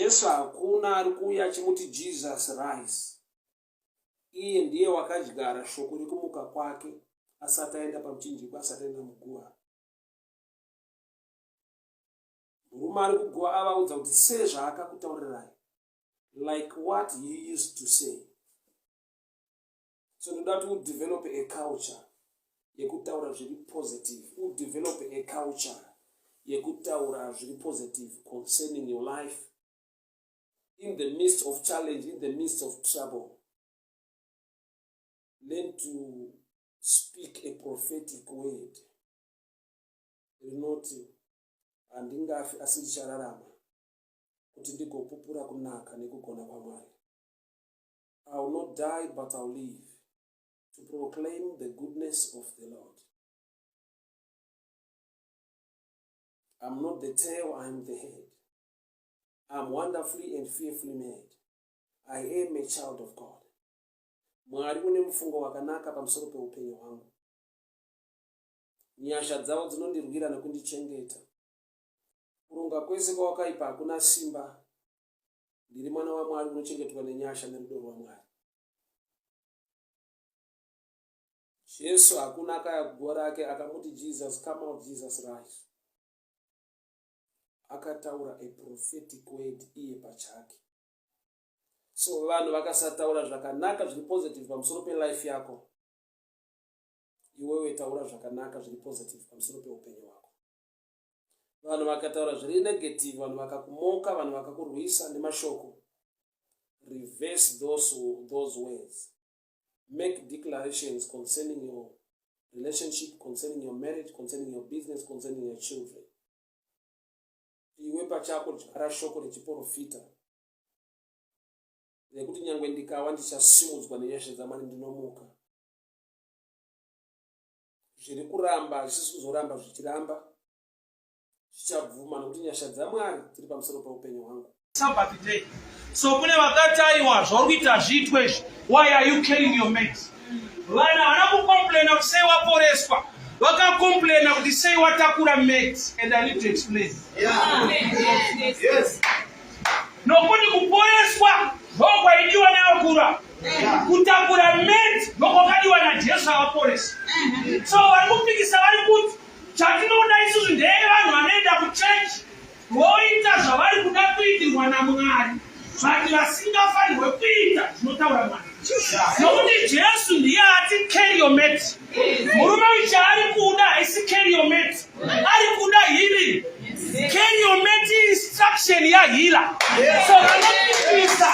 Jesu hakuna ari kuuya achimuti Jesus rise. Iye ndiye wakadyara shoko rekumuka kwake asati aenda pamuchinjikwa, asati aenda muguva. Murume ari kuguva avaudza kuti sezvaakakutaurirai, like what he used to say. So ndoda kuti udevelop a culture yekutaura zviri positive, udevelop a culture yekutaura zviri positive concerning your life in the midst of challenge, in the midst of trouble. Learn to speak a prophetic word rinoti handingafi asi ndichararama kuti ndigopupura kunaka nekugona kwaMwari. I will not die but I'll live to proclaim the goodness of the Lord. I'm not the tail, I'm the head. I'm wonderfully and fearfully made. I am a child of God. Mwari une mufungo wakanaka pamusoro peupenyu hwangu. Nyasha dzavo dzinondirwira nekundichengeta. Kuronga kwese kwawakaipa hakuna simba. Ndiri mwana waMwari unochengetwa nenyasha nerudo rwaMwari. Jesu hakuna akaya kuguva rake akamuti Jesus come out, Jesus rise. Akataura a prophetic word iye pachake. So vanhu vakasataura zvakanaka zviri positive pamusoro pelife yako, iwewe taura zvakanaka zviri positive pamusoro peupenyu hwako. Vanhu vakataura zviri negative, vanhu vakakumoka, vanhu vakakurwisa nemashoko, reverse those words. Make declarations concerning your relationship, concerning your marriage, concerning your business, concerning your children. Iwe pachako dyara shoko rechiporofita rekuti nyangwe ndikawa ndichasimudzwa nenyasha dzaMwari, ndinomuka. Zviri kuramba hazvisi kuzoramba zvichiramba, zvichabvuma nokuti nyasha dzaMwari dziri pamusoro peupenyu hwangu. Sabbath day. So kune vakati aiwa zvauri kuita zviitwe izvi. Why are you carrying your mate? Vanhu havana kucomplaina kuti sei waporeswa. Vakacomplaina kuti sei watakura mate. And I need to explain. Yeah. Yes. Nokuti kuporeswa ndokwaidiwa nevakuru. Kutakura mate ndokwakadiwa naJesu avaporesa. So vari kupikisa vari kuti chatinoda isusu ndeye vanhu vanoenda kuchechi voita zvavari kuda kuitirwa naMwari but vasingafanirwe kuita zvinotaura Mwari. Nokuti Jesu ndiye ati carry your mat. Murume uyu chaari kuda haisi carry your mat, ari kuda healing. Carry your mat instruction yahealer. So vanopikisa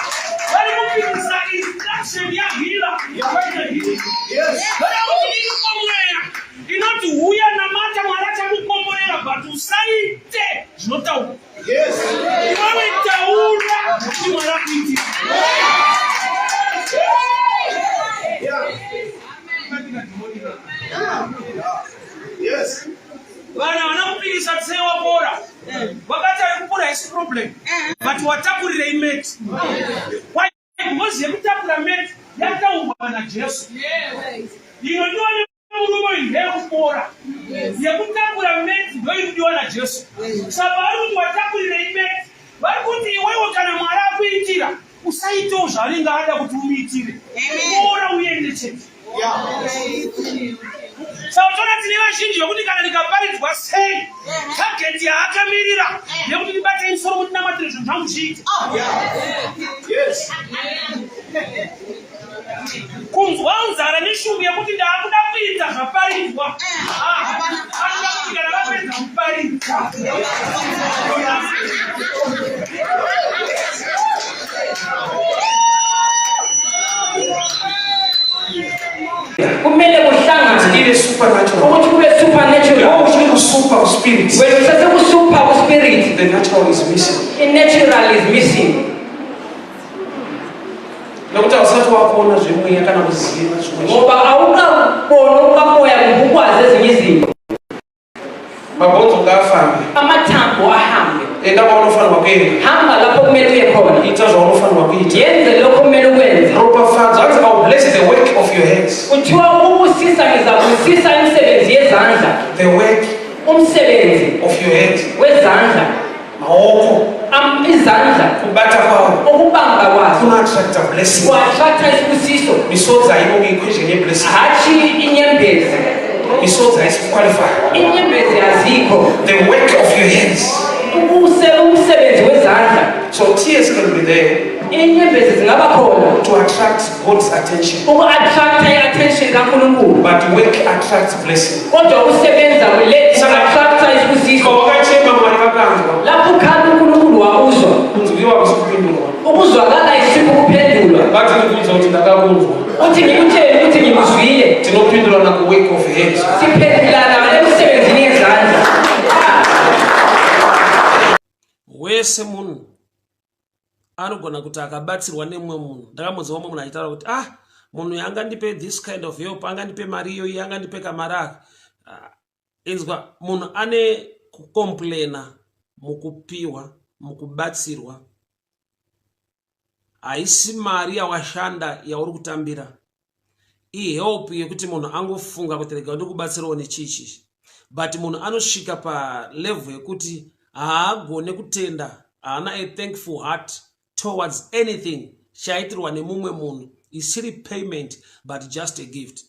vari kupikisa instruction yahealer kwete healing. Vada kuti iriko mweya inoti huya namata Mwari achakukomborera but usaite zvinotaurwa. Iwewe taura kuti Mwari akuitira. Yes. Vanhu havana kupikisa kuti sei wapora. Vakati ari kupora haisi problem but watakurirei mate. Why? Because yekutakura mate yataurwa naJesu. Inodiwa nemurume uyu ndeyekupora. Yekutakura mate ndoinodiwa naJesu. Saka vari kuti watakurirei mate, vari kuti iwewe kana Mwari akuitira usaitewo zvaanenge ada kuti umuitire. Pora uende chete. Saka toona tine vazhinji vekuti kana ndikaparidzwa sei target yaakamirira yekuti ndibate musoro kuti namatire zvinhu zvangu zviite. Kunzwa nzara neshungu yekuti ndaakuda kuita zvaparidzwa. Anoda kuti kana vapedza kuparidza. Kumele kuhlangane Ive supernatural. ukuthi kube supernatural. Iwe uchiri kusuper kuspirit. Wena usesekusuper kuspirit. The natural is missing. I-natural is missing. Nekuti hausati wakuona zvemweya kana kuziva zvimwe. Ngoba awukaboni okukamoya kumbe ukwazi ezinye izinto. Mabhonzo ngaafambe. Amathambo ahambe. Enda kwaunofanirwa kuenda. Hamba lapho kumele uye khona. Ita zvaunofanirwa kuita. Yenze lokho kumele ukwenze. Ropafadzo hanzi I will bless the work of your hands. Kuthiwa ukubusisa ngizabusisa imisebenzi yezandla. The work Umsebenzi of your hands. wezandla. Maoko. Izandla. Izandla Kubata kwawo ukubamba kwazo kunoattracta blessing. Ku-attracta isibusiso. Misodzi haimo kuequation yeblessing. Hatshi inyembezi. Misodzi haisi kuqualify. Inyembezi azikho. The work of your hands. Umsebenzi wezandla. So tears can be there Inyembezi zingaba khona to attract God's attention. uku-attracta i-attention kaNkulunkulu. But work attracts blessing. Kodwa ukusebenza ku-attracta isibusiso. Wakachema Mwari vakanzwa. Lapho ukhala uNkulunkulu wakuzwa. Kunzwiwa hakusi kupindurwa. Ukuzwakala isikho ukuphendulwa. Vati ndikuudza kuti ndakakunzwa. Uthi ngikutshele ukuthi ngikuzwile. Tinopindurana kuwork of hands. Siphendulana emsebenzini yezandla. Wese munhu anogona kuti akabatsirwa nemumwe munhu. Ndakambonzwa mumwe munhu achitaura kuti ah munhu uyu angandipe this kind of help, angandipe mari iyoyi, angandipe kamari aka. Ah, inzwa munhu ane kucomplaina mukupiwa, mukubatsirwa. Haisi mari yawashanda yauri kutambira, ihelp yekuti munhu angofunga kuti rega ndikubatsirawo nechichi. But munhu anosvika palevel yekuti haagone kutenda, haana a thankful heart towards anything chaitirwa nemumwe munhu isiri payment but just a gift.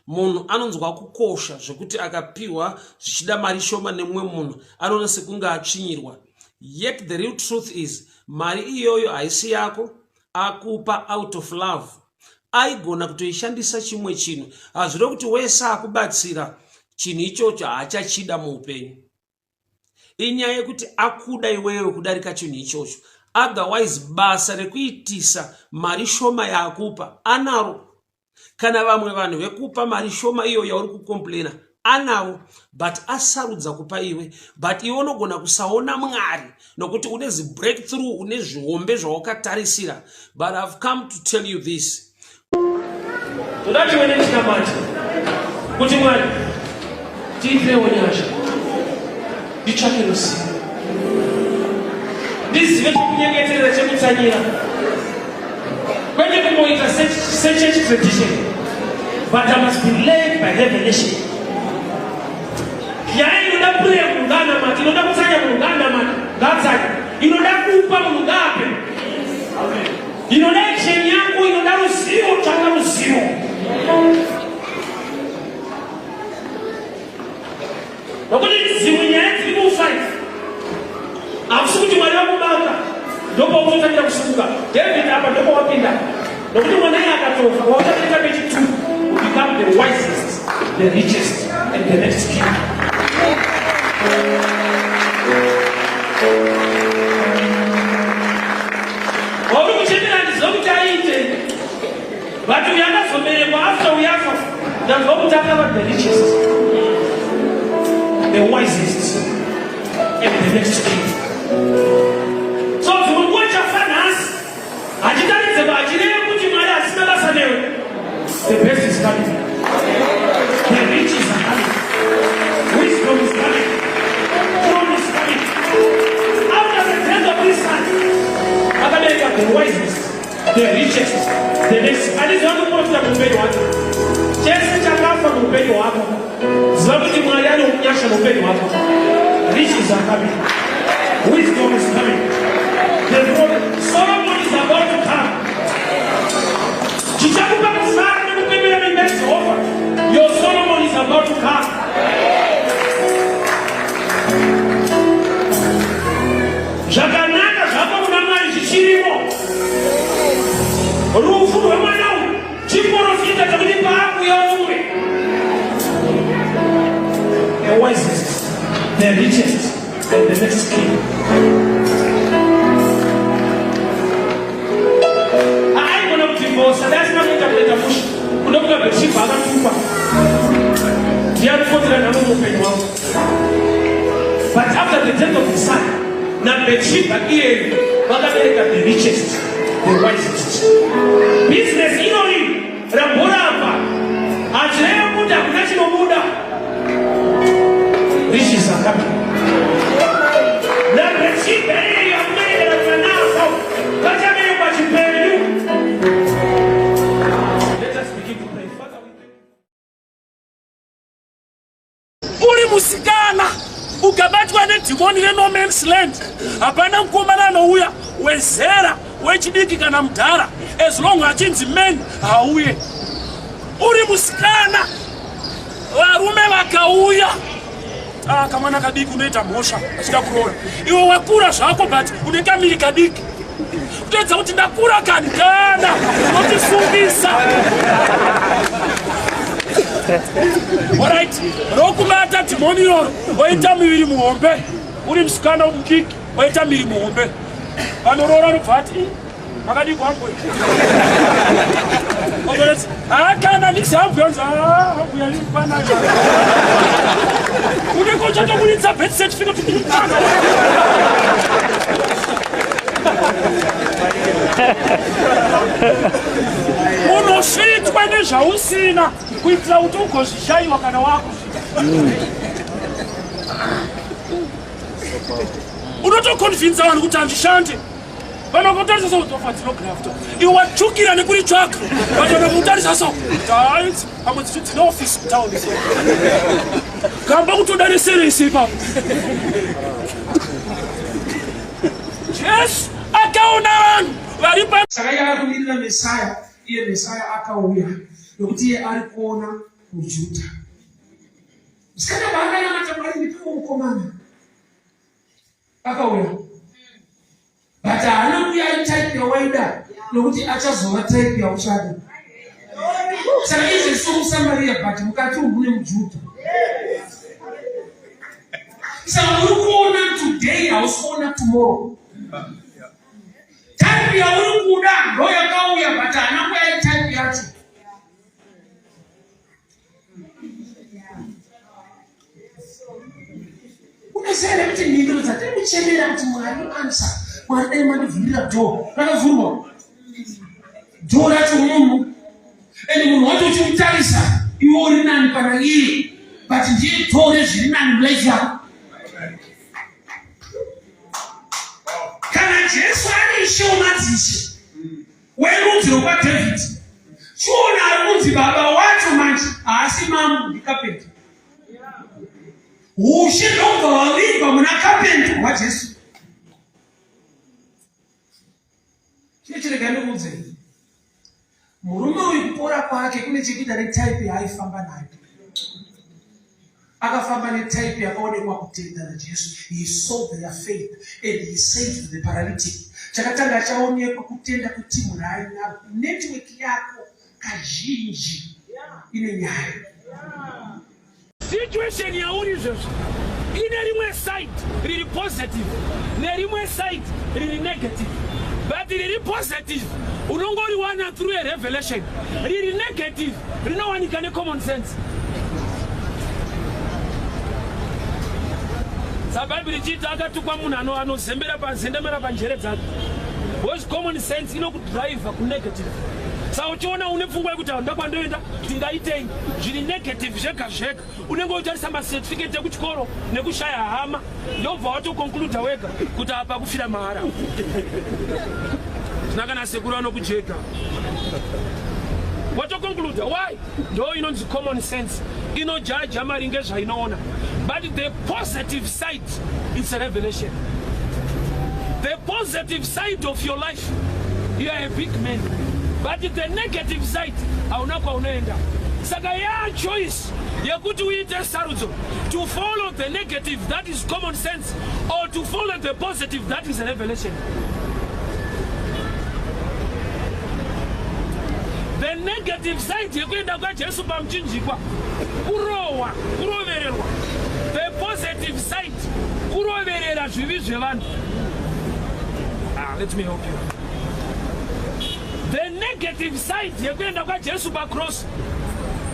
Munhu anonzwa kukosha zvekuti akapiwa zvichida mari shoma nemumwe munhu anoona sekunge atsvinyirwa. Yet the real truth is mari iyoyo haisi yako, akupa out of love. Aigona kutoishandisa chimwe chinhu. Hazvirevi kuti wese akubatsira chinhu ichocho haachachida muupenyu. Inyaya yekuti akuda iwewe kudarika chinhu ichocho. Otherwise basa rekuitisa mari shoma yaakupa anaro. Kana vamwe vanhu vekupa mari shoma iyo yauri kucomplaina anavo, but asarudza kupa iwe. But iwe unogona kusaona Mwari nokuti une zibreakthrough, une zvihombe zvawakatarisira. But I've come to tell you this. Toda tive nechinamati kuti Mwari tiipirewo nyasha, nditsvake ruzivo, ndizive chekunyengeterera, chekutsanyira, kwete kungoita sechurch tradition, but I must be led by revelation. Nyaya inoda prayer, munhu ngaanamate. Inoda kutsanya, munhu ngaanamate, ngaatsanye. Inoda kupa, munhu ngaape. Inoda action yako, inoda ruzivo, tsvaka ruzivo. Nokuti dzimwe nyaya dziri kufa idzi, hakusi kuti Mwari vakubata ndopautotangira kusimuka. David apa ndopawapinda, nokuti mwana iye akatofa, wauchaita pechitu will become the wisest, the richest and the next king. Wauri kuchemera ndiziva kuti aite, but uyu akazoberekwa after uyu afa, ndanzwa kuti akava the richest, the wisest and the next king. So dzimwe nguva chafa nhasi hachitaridze, hachireve kuti Mwari asina basa newe. The best is coming, the riches are coming, wisdom is coming, throne is coming. After the death of this son, akabereka the wisest, the richest, the next. Handiziva kuprofita muupenyu hwake. Chese chakafa muupenyu hwako, ziva kuti Mwari ane unyasha muupenyu hwako. Riches are coming, wisdom is coming, the throne. Solomon is about to come. Chichakupa kufara nekupembera mimba Jehovha. Your Solomon is about to come. Zvakanaka zvako kuna Mwari zvichirimo. Rufu rwemwana uyu chiprofita chekuti paakuya umwe the wisest, the richest and the next king. Aigona kudhivhosa dai asina kuita kuita musha kunokuta Bheshibha akatukwa, ndiye anokonzera nhamo muupenyu hwangu. But after the death of the son naBheshibha iyeyu, vakabereka the richest, the wisest. Business inori ramboramba, hachireva kuti hakuna chinobuda. Riches are coming. NaBheshibha iyeyu akuberekera mwanako vachaberekwa chipenyu. Let us begin to pray. Father, we thank you. Uri musikana ukabatwa. nedhimoni renomans land. Hapana mukomana anouya wezera wechidiki kana mudhara, as long achinzi man hauye. Uri musikana, varume vakauya, ah, kamwana kadiki unoita mhosva achida kuroora. Iwe wakura zvako but une kamiri kadiki, kutoedza kuti ndakura kani, kana unotisungisa. Orit, rokumata dhimoni iroro, oita muviri muhombe. Uri musikana mudiki, oita miri muhombe, vanoroora anobva ati makadii kwangu, kana ndisi hambuya, nzi hambuya ipanayo, unenge uchatoburitsa birth certificate. Unosvitwa nezvausina kuitira kuti ugozvishayiwa kana wakuzvita. Unotoconvinsa vanhu kuti handishande, vanokutarisa so dzofa dzinografta, iwe watsvukira nekuritsvaka, but vanokutarisa so taidzi pamwe dzichi dzine ofisi kutauni, gamba kutoda neserese ipapo. Jesu akaona vanhu vari pa Saka iye akakumirira Mesaya, iye Mesaya akauya nokuti iye ari kuona muJudha. Musikana paanganamata, Mwari ndipiwo mukomana, akauya, but haana kuuya ari type yawaida, nokuti achazova type yauchada. Saka izvi somuSamaria, but mukati umu mune muJudha. Saka uri kuona today, hausi kuona tomorrow. Type yauri kuda ndo yakauya, but haana kuuya ari type yacho. Unoziva here kuti mhinduro dzatiri kuchemera kuti Mwari ansa, Mwari dai mandivhurira dhoo, rakavhurwa dhoo racho munhu, ende munhu wacho uchimutarisa iwe uri nani pana iye, but ndiye dhoo rezviri nani mulife yako. Kana Jesu ari Ishe wemadzishe werudzi rwokwaDhavhidhi, chiona ari kunzi baba wacho manje haasi mambo, ndikapeta. Ushe ndobva wavigwa muna kapenta hwaJesu. Chino chirega ndikuudze, murume uyu kupora kwake kune chekuita netaipi yaaifamba nayo. Akafamba netaipi yakaonekwa kutenda naJesu. He saw their faith and he saved the paralytic. Chakatanga chaonekwa kutenda kwetimu raainaro. Network yako kazhinji ine nyaya. Situation yauri izvezvi ine rimwe side riri positive nerimwe side riri negative, but riri positive unongoriwana through a revelation, riri negative rinowanika necommon sense. Sabhaibheri chiiti akatukwa munhu anozembera pazendemera panjere dzake, because common sense inokudriver kunegative. Saka uchiona une pfungwa yekuti handa kwandoenda, ndingaitei, zviri negative zvega zvega, unenge uchitarisa macertificate ekuchikoro nekushaya hama, ndobva watoconcluda wega kuti apa kufira mahara, zvina kana sekuru anokujega, watoconcluda. Why? Ndo inonzi common sense, inojaja maringe zvainoona, but the positive side is a revelation. The positive side of your life, you are a big man, but the negative side, hauna kwaunoenda. Saka ya choice yekuti uite sarudzo to follow the negative, that is common sense, or to follow the positive, that is a revelation. The negative side yekuenda kwaJesu pamuchinjikwa kurohwa, kurovererwa. The positive side kuroverera zvivi zvevanhu. Ah, let me help you. The negative side yekuenda kwaJesu pacross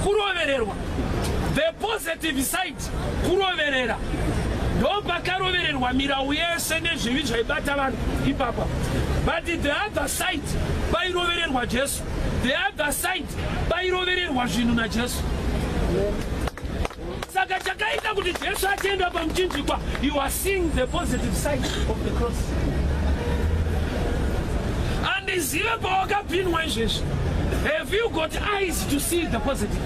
kurovererwa, the positive side kuroverera. Ndo pakarovererwa mirau yese nezvivi zvaibata vanhu ipapa, but the other side pairovererwa Jesu, the other side pairovererwa zvinhu naJesu. Saka chakaita kuti Jesu achienda pamuchinjikwa, you are seeing the positive side of the cross. Andizive pawakapinwa izvezvi, have you got eyes to see the positive?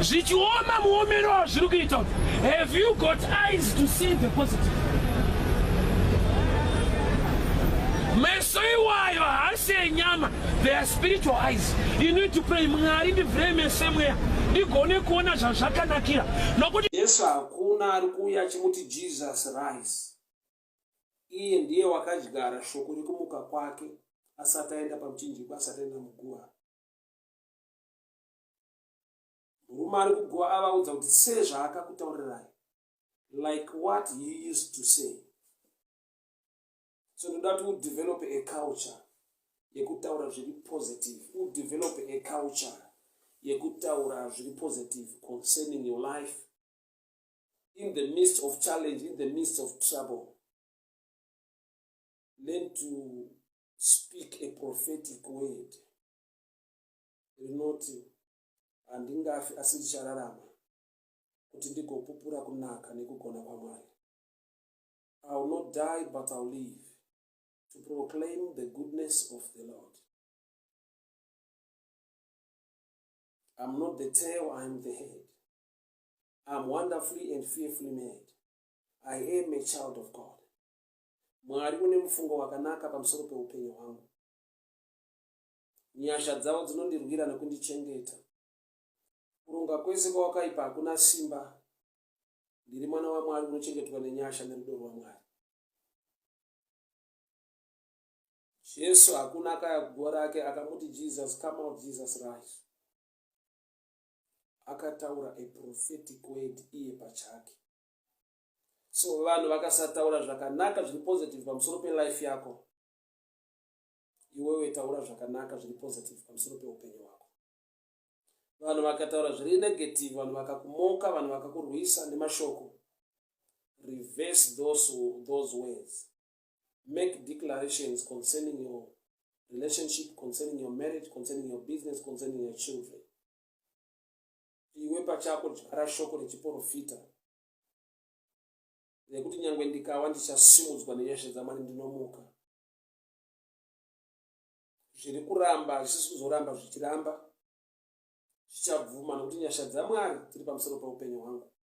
Zvichioma muomero wazviri kuita kuti have you got eyes to see the positive? Meso iwayo haasi enyama, they are spiritual eyes. You need to pray, Mwari ndivhurei meso emweya ndigone kuona zvazvakanakira nokuti Jesu hakuna ari kuuya achimuti Jesus rise. Iye ndiye wakadyara shoko rekumuka kwake asati aenda pamuchinjikwa, asati aenda muguva. Murume ari kuguva avaudza kuti sezvaakakutaurirai, like what he used to say. So ndoda kuti udevelop a culture yekutaura zviri positive, udevelop a culture yekutaura zviri positive concerning your life in the midst of challenge, in the midst of trouble. Learn to speak a prophetic word rinoti handingafi asi ndichararama kuti ndigopupura kunaka nekugona kwaMwari. I will not die but I will live to proclaim the goodness of the Lord. I'm not the tail, I'm the head. I'm wonderfully and fearfully made. I am a child of God. Mwari une mufungo wakanaka pamusoro peupenyu hwangu. Nyasha dzavo dzinondirwira nekundichengeta. Kuronga kwese kwawakaipa hakuna simba. Ndiri mwana waMwari unochengetwa nenyasha nerudo rwaMwari. Jesu hakuna akaya kuguva rake akamuti Jesus come out, Jesus rise. Akataura a prophetic word iye pachake. So vanhu vakasataura zvakanaka zviri positive pamusoro pelife yako, iwewe taura zvakanaka zviri positive pamusoro peupenyu hwako. Vanhu vakataura zviri negative, vanhu vakakumoka, vanhu vakakurwisa nemashoko, reverse those words. Make declarations concerning your relationship, concerning your marriage, concerning your business, concerning your children. Iwe pachako dyara shoko rechiprofita rekuti nyangwe ndikawa ndichasimudzwa nenyasha dzaMwari, ndinomuka. Zviri kuramba hazvisi kuzoramba zvichiramba, zvichabvuma nokuti nyasha dzaMwari dziri pamusoro peupenyu hwangu.